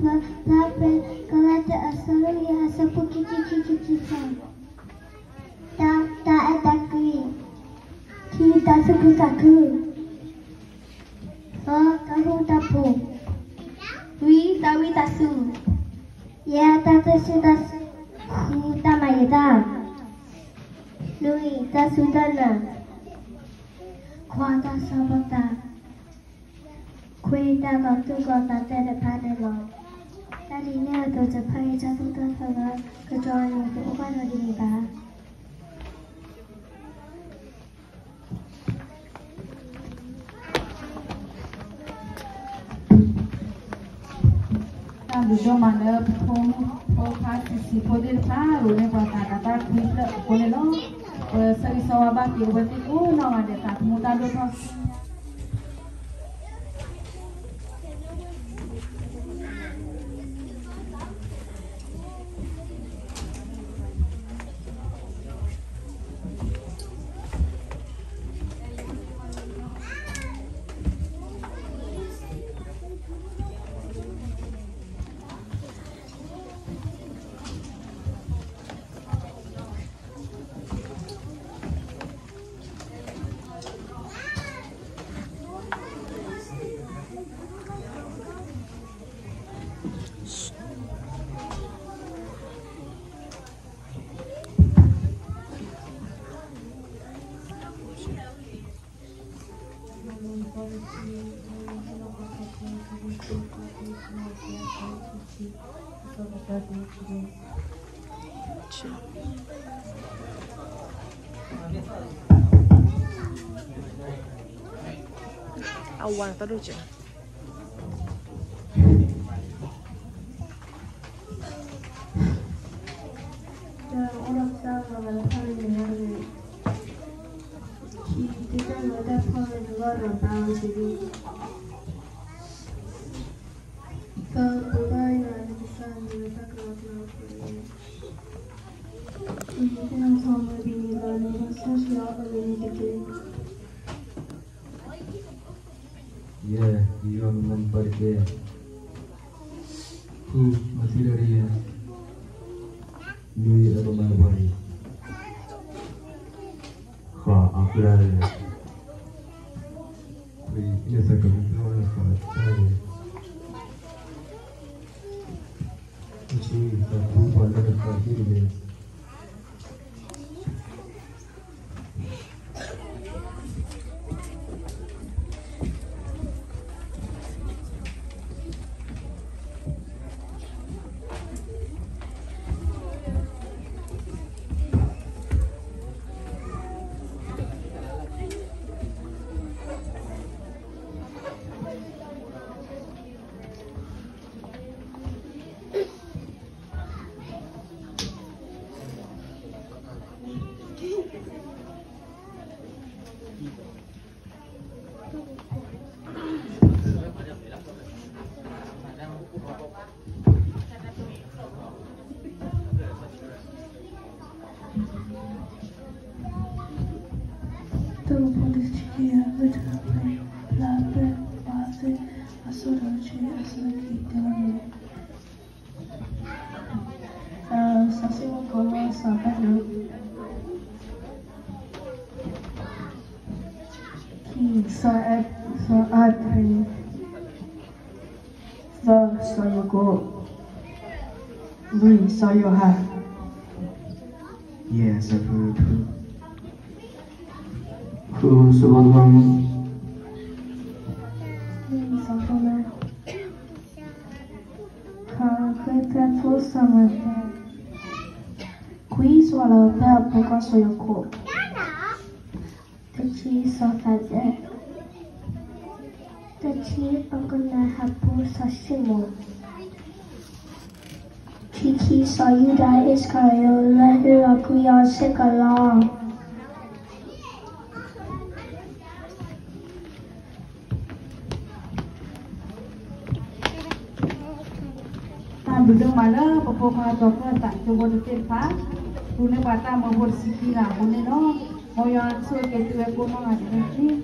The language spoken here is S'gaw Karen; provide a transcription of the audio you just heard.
ဖျါဖဲ ကလၤတၢ အဆၢဒိၣ်ယဲၢ် အဆၢဖိခံဆံခံ ခံဆံသၢ. တၢ တၢအဲၣ်တၢကွံ, ခံ တၢ်သူၣ်ခုသးခု, သၢ တၢ်ဃူတၢ်ဖိး, လွံၢ် တၢ်ဝံသးစူၤ, ယဲၢ် တၢ်သးဆူၣ်သးဆူၣ်, ဃု တၢ်မၤယံၤတၢ်, လွံၢ် တၢ်စူၢ်တၢ်နာ်, ခွါ တၢ်ဆၢပီးတၢ်, ခွံ တၢ်သးသူၣ်ကီၤသးသဲတဖၣ်န့ၣ်လီၤ. တၢ်ဒ်န့ၣ်အသိးတဖၣ်အံၤ တၢ်သိၣ်တၢ်သီလၢကတီၢ်အံၤန့ၣ် တအိၣ်ဘၣ်ဒီးဒ်န့ၣ်ဘၣ်. တၢ်ဘျုးဒိၣ်မးလၢပဖိမုၣ်ဖိခွါဆံးဆံးဖိသ့ၣ်တဖၣ် ရိၤန့ၢ်ပှၤသးဒီးတၢ်ခွံဖျၢၣ်အဃိန့ၣ်လီၤ. ပဆၢဂ့ၤဆၢဝါဘၣ်က့ၤအဝဲသ့ၣ်ကိးနီၢ်ဂၤဒဲး သးသမူတၢ်ဒိၣ်ထီၣ် အဝၤတၢ်ဒိၣ်ကဲး တၢ်အိၣ်ဒီးတၢ်လီၤလၢဖးန့ၣ်န့ၣ်, ခံတၢ်လၢတၢ်ဖီၣ်လၢနဂီၢ်ဒီးတၢ်အိၣ်စ့ၢ်ကီး, သၢ ပဘၣ်ယွၤနကစၢ်န့ၣ်လၢတၢ်ကလီကလီအဃိန့ၣ်, လွံၢ် သ့ၣ်နီၣ်ထီၣ်မုၢ်ဒ်န့ၣ်လၢနဘၣ်စီဆှံအီၤအဂ့ၢ်န့ၣ်တက့ၢ်. ယဲၢ် ယွၤမၤနၢၤပှၤတက့ၢ်. ဃု မၤသံတၢ်တယဲၢ်. နွံ အကမၤပှၤအံၤ. ဃိး အကျါန့ၣ်. ခွံ နသးကမုာ်ဘၣ်ဝဲဃိးတၢ်န့ၣ်. ဆံ သးပှၢ်ပှၤလၢနဃိးတၢ်န့ၣ်. တၢ်အိၣ်ဖှိၣ်တဆံယဲၢ် လၢတၢ်ဖဲ ဖျါဖဲ ပှၤသ့ အဆၢဒိၣ်တဆံ အဆၢခံ တဲဝဲန့ၣ်, စီၤၡံမိၣ်ကိးဝဲ စီၤပ့းတရူး, ခံ စီၤအ စီၤအၤဒြ့း, သၢ စီၤယိၤကိာ်, လွံၢ် စီၤယိၤဟၣ်, ယဲၢ် စီၤပ့းတရူး, ဃု စီၤဘီမုၢ်, နွံ စီၤပီလူး, ဃိး ဃ့ၢ်သဲးဖိ စီၤမးသဲး, ခွံ စီၤလီၤဘဲ အဖိခွါစီၤယိၤကိာ်, တဆံ စီၤသးဒဲး, တဆံ အကနၣ်ဟးဖိ စီၤၡံမိၣ်, ခံ ခံ စီၤယူဒၤအံၣ်စကၤရံၤယိာ် လၢဟ့ၣ်လီၤကွံာ်အီၤစ့ၢ်ကီးလီၤ. တၢ်ဘျုးဒိၣ်မးလၢပဖိခွါသီခၢၣ်သးကၠိဖိတသ့ၣ်တဖၣ်, သူန့ၢ်ပှၤတၢ်မၢဖိတဆံခံဂၤအဃိန့ၣ်လီၤ. မ်ယွၤဆိၣ်ဂ့ၤက့ၤသုဝဲကိးနီၢ်ဂၤဒဲးတက့ၢ်.